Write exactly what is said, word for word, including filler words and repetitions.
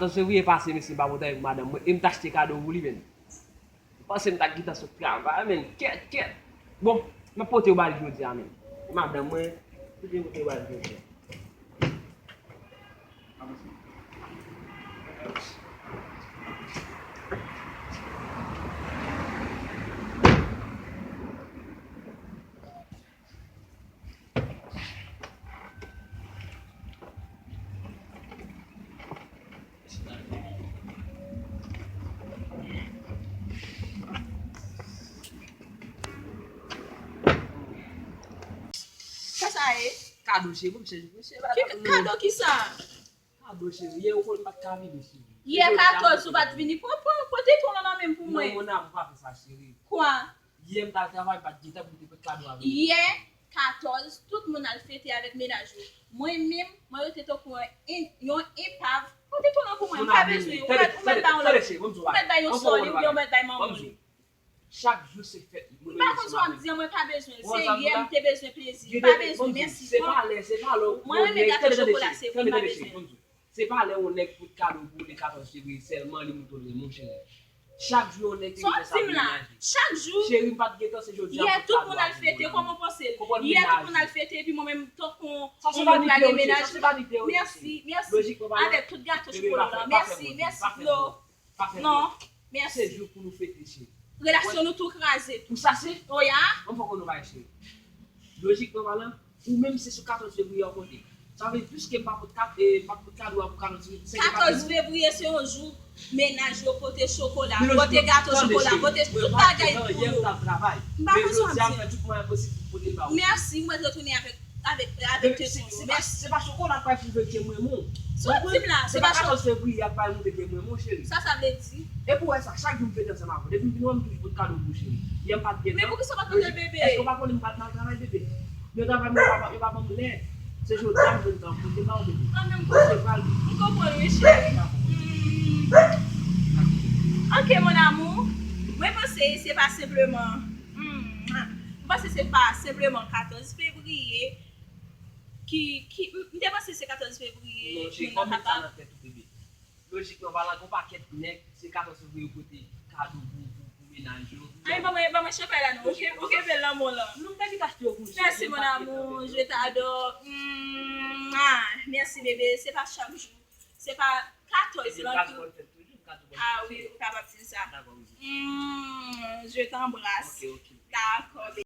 Katòz fevriye pase, mesye, m pa pote avèk madanm mwen, e m t achte kado pou li, menm. M panse m ta gentan sot travay, menm. Kèt, kèt. Bon, m ap pote yo ba li jodi a, menm. E madanm mwen, tout moun pote yo ba li jodi a. Sa sa ye? Kado, cheri, m cheri, m cheri. Ki kado ki sa? Kado, cheri, yè ou konn m pa t ka vini, cheri. Yè katòz ou pa t vini, pran, pran, pran te ton nan men m pou mwen. Non, mon amour, pa fè sa, cheri. Kwa? Yè m t al travay, m pa t gen tan pou m te pran kado avè ou. Yè katòz, tout moun al fete avèk mennaj yo. Mwen menm, mwen rete tankou yon, yon epav. Pran te ton nan pou mwen, m pa bezwen. Ou mèt, ou mèt bay yon lòt, ou mèt bay yon sò li, oubyen ou mèt bay manman li. Chak jou se fèt li. M pa konn sa w ap di an, mwen pa bezwen l. Se yè m te bezwen plezi. M pa bezwen, mèsi. Mwen renmen gato chokola, se vre, m pa bezwen l. Se pa lè yon nèg pot kado pou ou le katòz fevriye sèlman li montre w renmen w, cheri. Chak jou yon nèg te gen sa pou menaje. Chak jou. Cheri, m pa t gen tan, se jodi a yè tout moun al fete, kòman w panse l? Yè tout moun al fete, epi mwen menm, tankou yon nèg lage mennaj. Mèsi, mèsi. Avèk tout gato chokola la. Mèsi, mèsi, Flo. Non, mèsi. Se jou pou nou fete, cheri. Relasyon nou tou kraze tou. Ou sa se? Oya. Mwen poko nou bay, cheri. Lojikman palan, ou menm se sou katòz fevriye w konte. Sa vle di, piske m pa pot kat, e, m pa pot kado a pou katòz fevriye, se yon jou mennaj yo pote chokola, pote gato chokola, pote tout bagay pou yo. M pa konn sa m di. Mèsi, mwen retounen avèk avèk, avèk te konsi. Mèsi. Se pa chokola k pral pwouve ke m renmen w. Sa w di m la, se pa katòz fevriye a k pral montre ke m renmen w, cheri. Sa sa vle di? E pou wè sa, chak jou m fete ansanm avè w. Depi m vin wè m toujou pot kado pou ou, cheri. Yè m pa t gen tan. Men poukisa w pa t pote l, bebe? Èske w pa konnen m pa t nan travay, bebe? Yo travay mwen, yo pa, yo pa ban m lè. Se jodi a m jwenn tan pou m te ba w, bebe. An, men m konprann. M konprann, wi, cheri. Mm. Ok, mon amour. Mwen panse se pa senpleman, mm, m panse se pa senpleman katòz fevriye ki, ki, m, m te panse se katòz fevriye. Non, cheri, pa met sa nan tèt ou, bebe. Lojikman palan, gen yon pakèt nèg, se katòz fevriye yo pote kado pou, pou, pou mennaj yo. Ay, ban mwen, ban mwen chanpay la, non. Ou ke, ou kenbe lanmou lan. Non, m te vin achte yo pou ou, cheri. Merci, mon amour. Je t'adore. Mm, ah, merci, bébé. Se pa chak jou. Se pa katòz lan ki. Ah wi, ou kapab di sa. Dakò, wi. Mm, je t'embrasse. Ok, ok. Dakò, bébé.